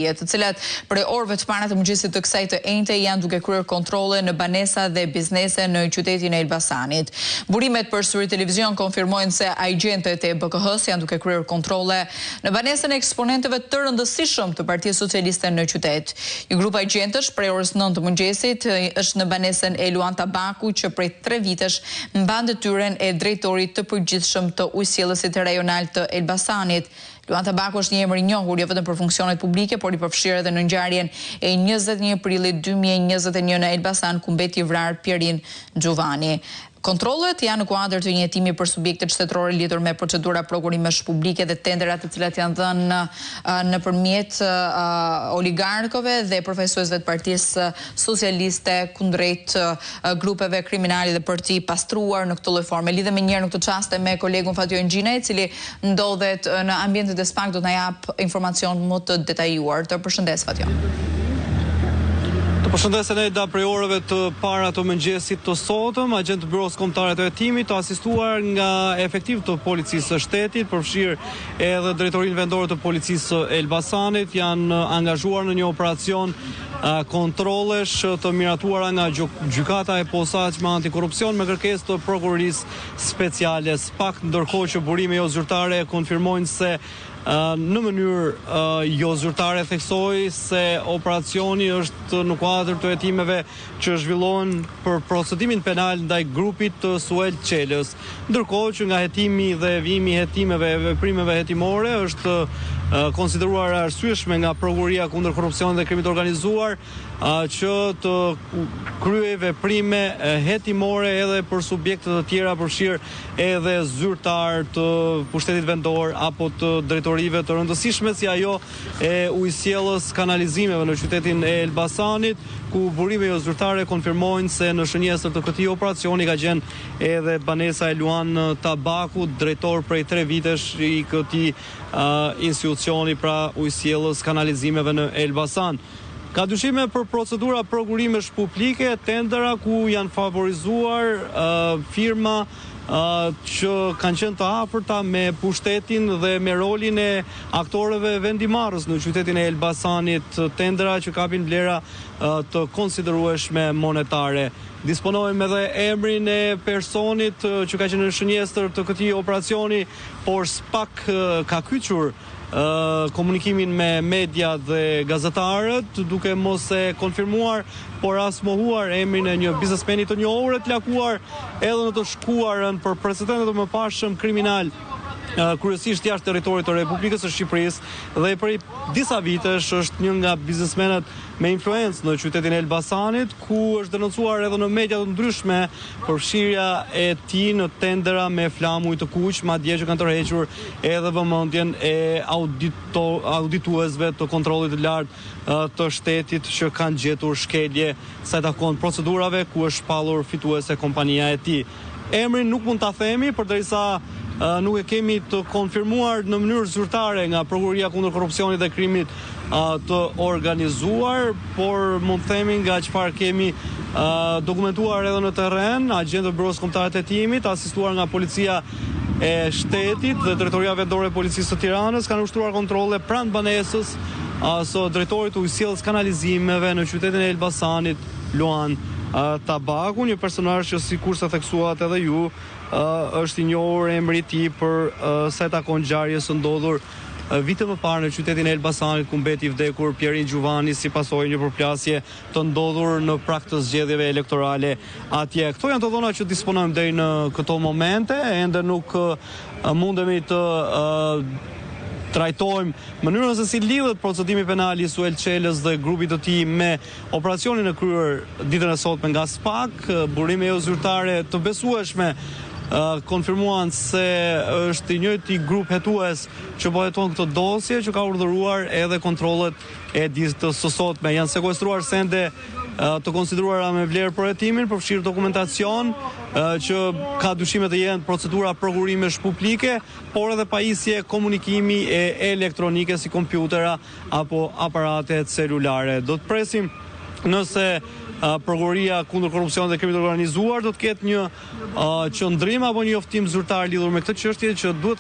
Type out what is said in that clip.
Të cilat prej orëve të para të mëngjesit të kësaj të enjte janë duke kryer kontrolle në banesa dhe biznese në qytetin e Elbasanit. Burimet për Syri Televizion konfirmojnë se agjentët e BKH-së janë duke kryer kontrolle në banesën e eksponentëve të rëndësishëm të Partisë Socialiste në qytet. Një grup agjentësh prej orës 9 të mëngjesit është në banesën e Luan Tabaku që prej tre vitesh mban detyrën e drejtorit të përgjithshëm të Ujësjellësit Rajonal të Elbasanit. Luan Tabaku është një emër i njohur jo vetëm për funksionet publike, por i përfshirë edhe në ngjarjen e 21 prillit 2021 në Elbasan, ku mbeti i vrarë Pjerin Xhuvani. Kontrollet janë në kuadër të një hetimi për subjektet shtetërore lidhur me procedura prokurimesh publike dhe tendera të cilat janë dhënë nëpërmjet oligarkëve dhe përfaqësuesve të Partisë Socialiste kundrejt grupeve kriminale dhe për t'i pastruar në këtë lloj forme. Lidhem menjëherë në këto çaste me kolegun Fatjon Gjinaj, i cili ndodhet në ambientet e SPAK do të na japë informacion më të detajuar. Të përshëndes Fatjon. Të përshëndes Eneda prej orëve të para të mëngjesit të sotëm, agjentë të Byrosë Kombëtare të Hetimit, të asistuar nga efektivë të Policisë së Shtetit, përfshirë edhe Drejtorinë Vendore të Policisë së Elbasanit, janë angazhuar në një operacion kontrollesh të miratuara nga Gjykata e Posaçme Antikorrupsion me kërkesë të Prokurorisë Speciale SPAK, ndërkohë që burime jozyrtare konfirmojnë se në mënyrë jozyrtare theksoj se operacioni është në kuadër të hetimeve që zhvillohen për procedimin penal ndaj grupit të Suel Çelës. Ndërkohë që nga hetimi dhe vijimi i hetimeve e veprimeve hetimore është konsideruar e arsyeshme nga Prokuroria kundër Korrupsionit dhe Krimit të Organizuar që të kryejë veprime hetimore edhe për subjekte të tjera, përfshirë edhe zyrtarë të pushtetit vendor apo të drejtorive të rëndësishme si ajo e ujësjellës kanalizimeve në qytetin e Elbasanit, ku burime jozyrtare konfirmojnë se në shënjestër të këtij operacioni ka qenë edhe banesa e Luan Tabakut, drejtor prej tre vitesh i këtij institucioni, pra ujësjellës kanalizimeve në Elbasan. Ka dyshime për procedura prokurimesh publike, tendera ku janë favorizuar firma që kanë qenë të afërta me pushtetin dhe me rolin e aktorëve vendimmarrës në qytetin e Elbasanit, tendera që kapin vlera të konsiderueshme monetare. Disponojmë edhe emrin e personit që ka qenë në shënjestër të këtij operacioni, por SPAK ka kyçur komunikimin me mediat dhe gazetarët, duke mos e konfirmuar, por as mohuar emrin e një biznesmeni të njohur e të lakuar edhe në të shkuarën për precedentë të mëparshëm kriminal kryesisht jashtë territorit të Republikës së Shqipërisë dhe prej disa vitesh është një nga biznesmenët me influencë në qytetin e Elbasanit, ku është denoncuar edhe në media të ndryshme Përfshirja e tij në tendera me flamuj të kuq, madje që kanë tërhequr edhe vëmendjen e audituesve të Kontrollit të Lartë të Shtetit që kanë gjetur shkelje sa i takon procedurave ku është shpallur fituese kompania e tij. Emrin nuk mund ta themi përderisa nuk e kemi të konfirmuar në mënyrë zyrtare nga Prokuroria kundër Korrupsionit dhe Krimit të organizuar, por mund të themi nga çfarë kemi dokumentuar edhe në terren, agjentët e Byrosë Kombëtare të Hetimit, asistuar nga Policia e Shtetit dhe Drejtoria Vendore e Policisë së Tiranës kanë ushtruar kontrolle pranë banesës së drejtorit të Ujësjellës Kanalizimeve në qytetin e Elbasanit, Luan Tabaku, një personazh që sikurse theksuat edhe ju, është i njohur emri i tij për sa i takon ngjarjes së ndodhur vite më parë në qytetin e Elbasanit ku mbeti i vdekur Pjerin Xhuvani si pasojë e një përplasje të ndodhur në prag të zgjedhjeve elektorale atje. Këto janë të dhëna që disponojmë deri në këto momente, ende nuk mundemi të trajtojmë mënyrën se si lidhet procedimi penal i Suel Çelës dhe grupit të tij me Operacionin e kryer ditën e sotme nga SPAK, burime jozyrtare të besueshme konfirmuan se është i njëjti grup hetues që po heton këtë dosje që ka urdhëruar edhe kontrollet e ditës së sotme. Janë sekuestruar sende të konsideruara me vlerë për hetimin, përfshirë dokumentacion që ka dyshime të jenë procedura prokurimesh publike, por edhe pajisje komunikimi e elektronike si kompjutera apo aparate celulare. Do të presim nëse Prokuroria kundër korrupsionit dhe krimit të organizuar do të ketë një qëndrim apo një njoftim zyrtar lidhur me këtë çështje që duhet.